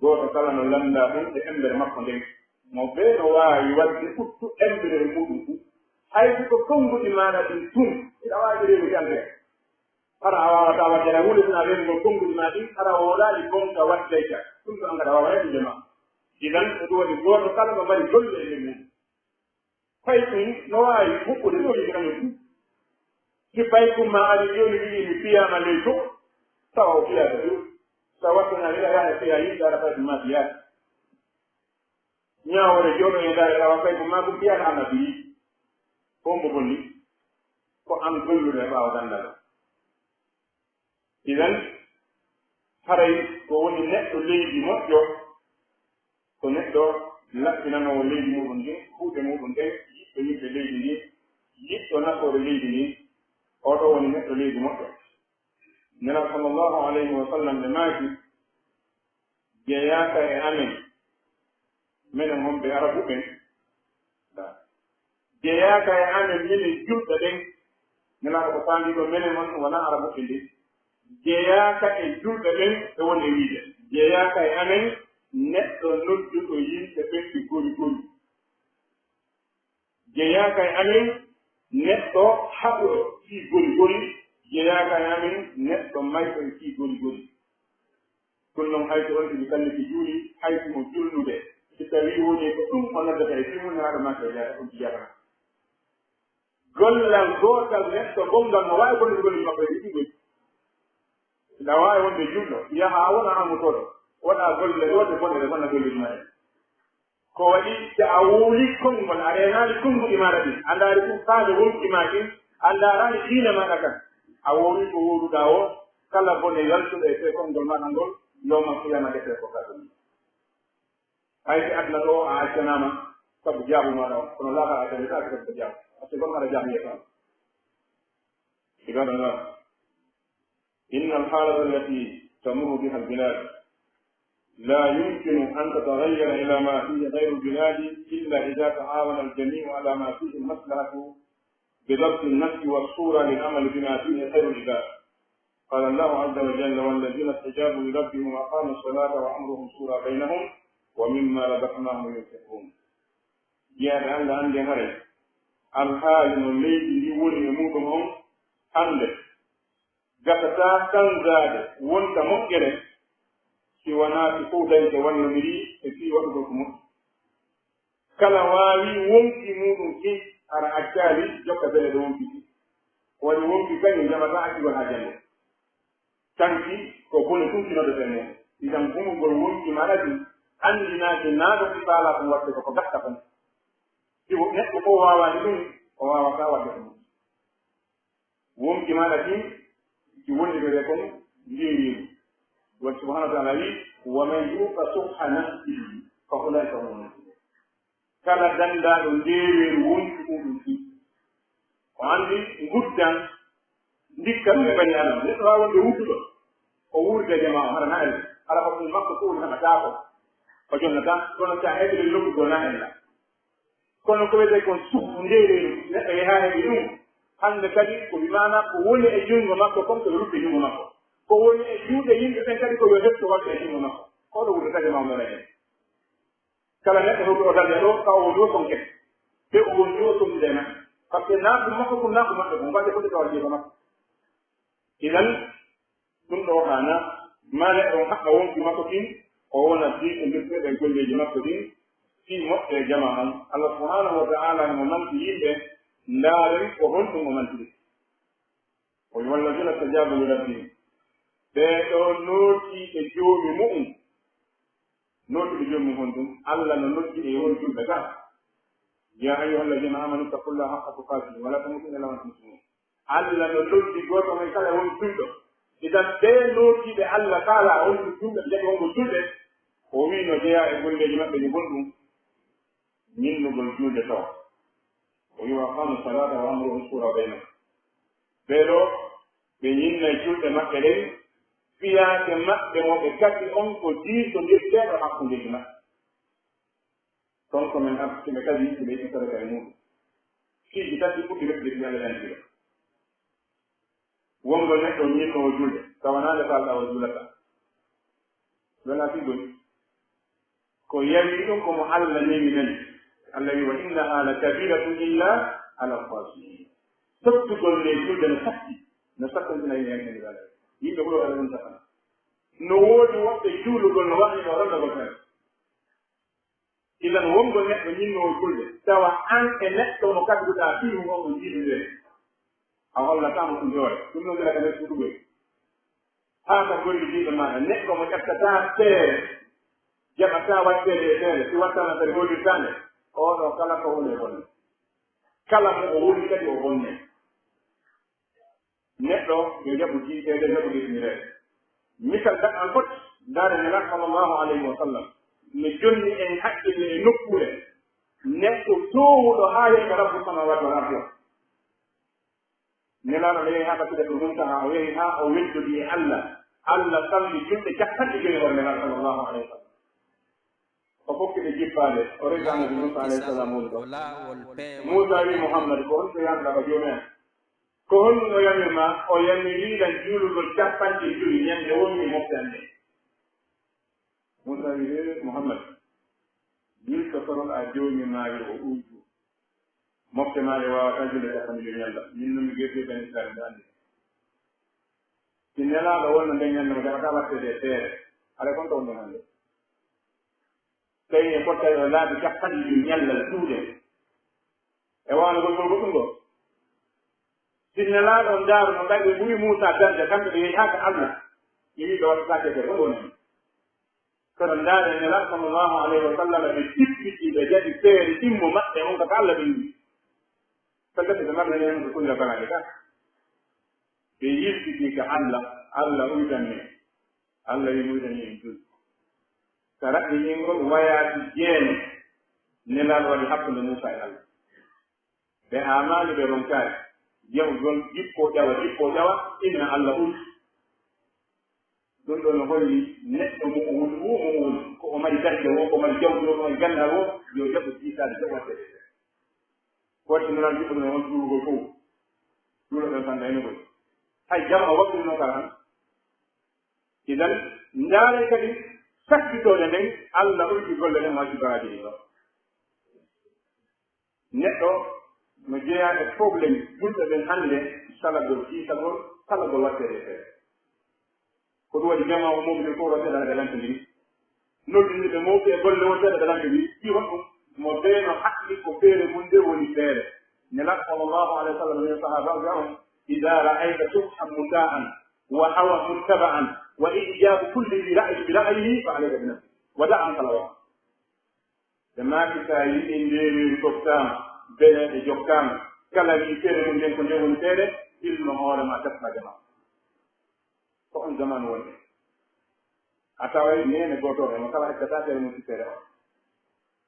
gooto kala no lannda ɗum e emmbere makko nden. Mo bee no waawi waɗde ɓuttu emmbere muuɗum fu. Hay si ko konnguɗi maaɗa ɗin tun, hiɗa waawi reedude antere. Hara a waawataa waɗde hay huunde si wonaa reenugol konnguɗi maa ɗin, hara a woodaali bonka waɗdayka. Ɗum ɗo an kadi a waawaa heɓude ma. Idan, ko ɗum waɗi gooto kala no mari golle e ley muuɗum. Paykum no waawi huɓɓude ɗo yiɗi kañum tun. Si paykum maa ari jooni wi'i mi fiyaama ley to, tawa o fiyaaka ɗum. Tawa so na wi'a yaha fiya yimɓe ara paykum maa fiyaaka. Ñaawoore jooɗo e ndaare tawa paykum maa ɗum fiyaaka annabi. Ko hombo bonni? Ko an golluɗo e ɓaawo ganndal. Idan, haray ko woni neɗɗo leydi moƴƴo, ko neɗɗo laɓɓinanoowo leydi muuɗum ndin, kuuɗe muuɗum ɗen, yiɗɗo yimɓe leydi ndin, yiɗɗo nafoore leydi ndin, oo ɗoo woni neɗɗo leydi moƴƴo. Nelaaɗo sallallahu alayhi wa sallam ɓe maaki, jeyaaka e amen, menen honɓe Arabu ɓen, jeyaaka e amen minen julɓe ɓen. Nelaaɗo ko faandi ɗo, menen on ɗum wonaa Arabuɓe nde. Jeyaaka e julɓe ɓen, ɓe woni e wiide. Jeyaaka e amen neɗɗo nodduɗo yimɓe ɓen ɓe gori gori. Jeyaaka e amen neɗɗo haɗuɗo fii gori gori. Jeyaaka e amen neɗɗo mayɗo e fii gori gori. Ɗun non, hay so on tigi salli ki juuli, hay si mo julnude, si tawii wonii ko ɗun o noddata e fii mun, haɗa maa ko jeyaaka ɗun, jeyaaka. Gollal gootal neɗɗo gonngal no waawi bonnude golle makko e ɗiɗi golle. Hiɗa waawi wonde julɗo, yaha a wona hammotooɗo, waɗa golle ɗoo ɗe bone, ɗe bonna golleeji maa ɗin. Ko waɗi si a wowlii konngol, a reenaali konnguɗi maaɗa ɗin, a ndaari ɗun faale wonki maa kin, a ndaaraali diina maaɗa kan, a wowlii ko wowluɗaa woo, kala bone yaltuɗo e fee konngol maaɗa ngol, yawmal qiyaama defee ko ka ɗun. Hay si aduna ɗoo a accanaama sabu jaabu maaɗa on, kono laakhara a accanaaka sabu ko jaabu, parce que gon aɗa jaabu yeeso Allah. عباد الله، إن الحالة التي تمر بها البلاد لا يمكن أن تتغير إلى ما فيه خير البلاد إلا إذا تعاون الجميع على ما فيه المصلحة بضبط النفس والصورة للعمل بما فيه خير العباد. قال الله عز وجل: والذين استجابوا لربهم وأقاموا الصلاة وأمرهم شورى بينهم ومما رزقناهم ينفقون. Jiyaaɓe Allah, anndee haray alhaali no leydi ndin woni e muuɗum on hannde, gasataa sanzaade wonta moƴƴere, si wanaa si fow dañke wallondirii e fii waɗugol ko moƴƴi. Kala waawii wonkii muuɗum kin, hara accaali jokka beleeɗe wonkii kin. Ko waɗi wonkii kañun jaɓataa accugol haa janngo. Tanki ko bone tun ki noddata e muuɗum. Idan, gumugol wonkii maaɗa kin anndinaaki naa ko si faalaa kon waɗde ko, ko gatta kon. Si wo neɗɗo fow waawaali ɗum, o waawataa waɗde ko moƴƴi. Wonkii maaɗa kin, si wondirii e kon, njeerii. Woni subhaanahu wa ta'aalaa wi'i: "Wa man yuuqa shuhha nafsihi fa ulaa'ika humul muflihuun." Kala danndaaɗo ndeeweeru wonkii muuɗum kin, o anndi nguddan ndikka ɗum e banii Aadama. Neɗɗo waawaa wonde wudduɗo, o wuurda e jamaa on, hara naa ella, hara ko ɗum makko fow woni haɓataako, o jonnataa, kono si a heɓii nokku goo naa ella. Kono ko wiyetee kon shuhhu, ndeeweeru, neɗɗo yahaa heɓi ɗum, hannde kadi ko bi maanaa ko woni e junngo makko kon, ko rutti junngo makko. Ko woni e juuɗe yimɓe ɓen kadi, ko yo heɓto waɗde e junngo makko. Ko ɗo wurtata e mawɓe ɓen. Kala neɗɗo heɓi o daña ɗo, ka o woni o sonke. Ɓe o woni o sonkude e maɓɓe. Par ce que naa ko makko kon, naa ko maɓɓe kon, waɗde foti ka waɗde ko makko. Idan, ɗum ɗoo haanaa, maa neɗɗo on haɓɓa wonkii makko kin, o wona fii ko ndirtee ɗen golleeji makko ɗin, fii moƴƴere jamaa on. Allah subhaanahu wa ta'aalaa himo manti yimɓe, ndaaren ko honɗum o mantiri. O wi'i: "Walladiina stajaabu li rabbihim." Ɓee ɗoo nootiiɓe Joomi mu'un, nootiiɓe Joomi mu'un honɗum? Allah no noddi e won julɓe ka: "Yaa ayyuhal ladiina aamanu ittaqullaaha haqqa tuqaatihi wa laa tamuutunna illaa wa antum muslimuun." Allah no noddi gooto men kala won julɗo. Idan, ɓee nootiiɓe Allah kaalaa wonɓe julɓe, ɓe jaɓi wonɓe julɓe, o wi'i no jeyaa e golleeji maɓɓe ɗi bonɗum, ñinnugol juulde tawa. O wi'i: "Wa aqaamu salaata wa amruhum shuuraa baynahum." Ɓee ɗoo, ɓe ñinnay juulɗe maɓɓe ɗen, fiyaake maɓɓe mo ɓe gasi on ko diisondirteeɗo hakkundeeji maɓɓe. Ton ko men artuɓe kadi, ɓe ɓeydi sadaka e muuɗum. Piiji tati ɓurɗi mettude ɗi Allah yantira. Wongol neɗɗo ñinnoowo julde, tawa naa nde faalɗaa o juulataa. Wonaa fii goni. Ko yawii ɗum ko mo Allah newi nani. Allah wi'i: "Wa innahaa la kabiiratun illaa alal khaashi'iin." Tottugol nde julde no satti, no sattantina yimɓe yimɓe ɓurɗo Allah ɗum sattana. No woodi woɓɓe juulugol no waɗi no renndagol tan. Idan wongol neɗɗo ñinnoowo julde, tawa an e neɗɗo mo kadduɗaa fii mum on, on jiidude, a hollataamo ɗum yoore. Ɗum non mbela ka nder suuɗugol. Haa ka gollidiiɓe maaɗa, neɗɗo mo ƴakkataa feere, jaɓataa watteede e feere, si wattaama kadi hollirtaa nde, oo ɗoo kala ko woni e bonde. Kala mo o woni kadi o bonne. Neɗɗo yo jaɓu jiiteede, jaɓu lesnireede. Misal daɗɗal foti, ndaare Nelaaɗo sallallahu alayhi wa sallam, mi jonni en hakkille e nokkuure neɗɗo toowuɗo haa yetta Rabbu samaawaati wal ardi on. Nelaaɗo no yehi haa ka Sidratul Muntaha, o yehi haa o weddodii e Allah. Allah salli juuɗe cappanɗe jowi hoore Nelaaɗo sallallahu alayhi wa sallam. O fokki ɓe jippaade, o resi Annabi Muusa alayhi salaam woni ɗon. Muusa wi'i Muhammad, "Ko honto yamira ka Joomi an? Ko honɗun o yamiri ma?" O yamiri lan juulugol cappanɗe jowi ñande wonde mofte an ɗen. Muusa wi'i, "Ee Muhammad, yilto foroɗaa Joomi maa yo o uju. Mofte maa ɗe waawataa juulde cappanɗe jowi ñalla. Min non mi gerti e Banii Isra'iila, miɗo anndi." Si Nelaaɗo wonno nden ñande mo jaɓataa watteede e feere, haray kon to wonɗon hannde. Tawi en fottay o laabi cappanɗe jowi ñallal juuɗe. E waanagol ngol goɗɗum ngol. Si Nelaaɗo on ndaaruno, ɓay ɓe ɓuri Muusaa darja, kamɓe ɓe yehi haa ka Allah. Mi wi'i ɓe wattataake feere, ko woni? Kono ndaare Nelaaɗo sallallahu alayhi wa sallam, ɓe tippiti, ɓe jaɓi feere ɗimmo maɓɓe on ka Allah ɓe yiɗi. Sabi ɓe marde nen ko kulla balaade ka. Ɓe yiltiti ka Allah, Allah uytan men. Allah wi mo uytan en julde. Ka raɓɓiɗingol wayaasi jeene, Nelaaɗo waɗi hakkunde Muusaa e Allah. Ɓe haamaali, ɓe ronkaali. Jahugol, jippoo ƴawa, jippoo ƴawa, inna Allah ulti. Ɗun ɗoo no holli neɗɗo mo o woni woo, mo o woni, ko o mari darja woo, ko o mari jawdi woo, ko o mari ganndal woo, yo jaɓu jiitaade, jaɓu waɗde. Ko waɗi Nelaaɗo jippata on juulugol fow. Juulo ɓen fanɗa henugol. Hay jama o waɗɗunoo ka tan. Idan, ndaaree kadi sakkitooɗe nden, Allah ulti golle ɗen, waɗi baraaji ɗin ɗoo. Neɗɗo no jeyaa e problème julɓe ɓen hannde, salagol kiisagol, salagol watteede e feere. Ko ɗum waɗi jamaa o mawɓe fof wonɓe ɗaɗa ɓe lantindiri. Noddinirɓe mawɓe e golle wonɓe ɗaɗa ɓe lantindiri. Fii honɗum? Mo ɓee no haqqi ko feere mun nde woni feere. Nelaaɗo sallallahu alayhi wa sallam e sahaabaaɓe on, "Idaa ra'ayta shuhhan mutaa'an wa hawan muttaba'an wa i'jaabu kulli dhi ra'yin bi ra'yihi fa alayka bi nafsik. Wa da' anka al-hawa." Ɓe maaki, "Sa yi'ii ndeeweeru toptaama, beleeɗe jokkaama, kala wi'i feere mun nden ko nden woni feere, tinno hoore maa, tasma jamaa." Ko on jamaanu woni. A taway neene gootooɗo e mo kala accataa feere mun si feere on.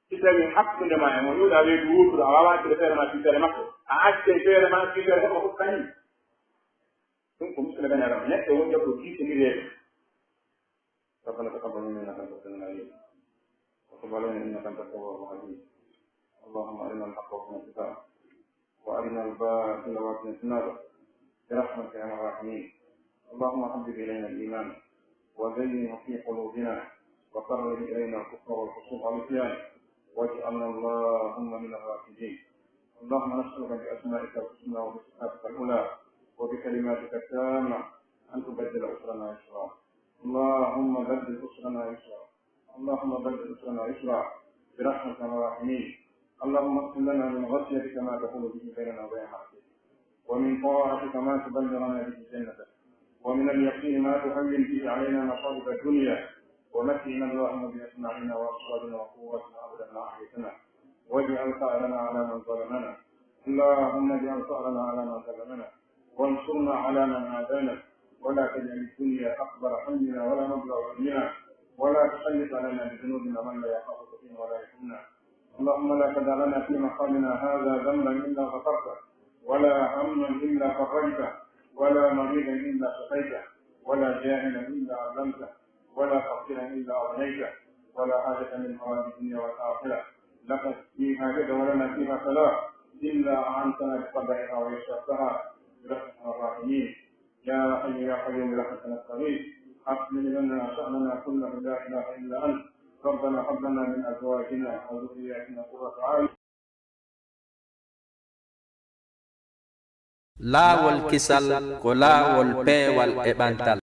Si tawii hakkunde maa e mo ɗuuɗaa reedu wuutuɗo, a waawaa accude feere maa si feere makko, a accay feere maa si feere heɓo fof kañum. Ɗum ko musidɓe gane Adama. Neɗɗo woni ɗo ko diisondireede. ربنا تقبل منا إنك أنت السميع العليم، وتب علينا إنك أنت التواب الرحيم. اللهم أرنا الحق وارزقنا اتباعه، وأرنا الباطل وارزقنا اجتنابه، برحمتك يا أرحم الراحمين. اللهم حبب إلينا الإيمان وزينه في قلوبنا وكره إلينا الكفر والفسوق والعصيان واجعلنا اللهم من الراشدين. اللهم نسألك بأسمائك الحسنى وبصفاتك العلى وبكلماتك التامة أن تبدل أسرنا يسرا. اللهم بدل أسرنا يسرا. اللهم بدل أسرنا يسرا برحمتك يا أرحم الراحمين. اللهم اقسم لنا من خشيتك ما تحول به بيننا وبين معصيتك، ومن طاعتك ما تبلغنا به جنتك، ومن اليقين ما تهون به علينا مصائب الدنيا، ومتعنا اللهم بأسماعنا وأبصارنا وقواتنا أبدا ما أحييتنا، واجعل ثأرنا على من ظلمنا. اللهم اجعل ثأرنا على من ظلمنا، وانصرنا على من عادانا، ولا تجعل الدنيا أكبر همنا ولا مبلغ علمنا، ولا تسلط علينا بذنوبنا من لا يخافك فينا ولا يرحمنا. اللهم لا تدع لنا في مقامنا هذا ذنبا إلا غفرته، ولا هما إلا فرجته، ولا مريضا إلا شفيته، ولا جاهلا إلا علمته، ولا فقيرا إلا أغنيته، ولا حاجة من حوائج الدنيا والآخرة لك فيها رضا ولنا فيها صلاح إلا أعنتنا بقضائها ويسرتها برحمتك يا أرحم الراحمين. يا حي يا قيوم برحمتك نستغيث، أصلح لنا شأننا كله لا إله إلا أنت. ربنا هب لنا من أزواجنا وذرياتنا قرة أعين. Laawol kisal ko laawol peewal e ɓantal.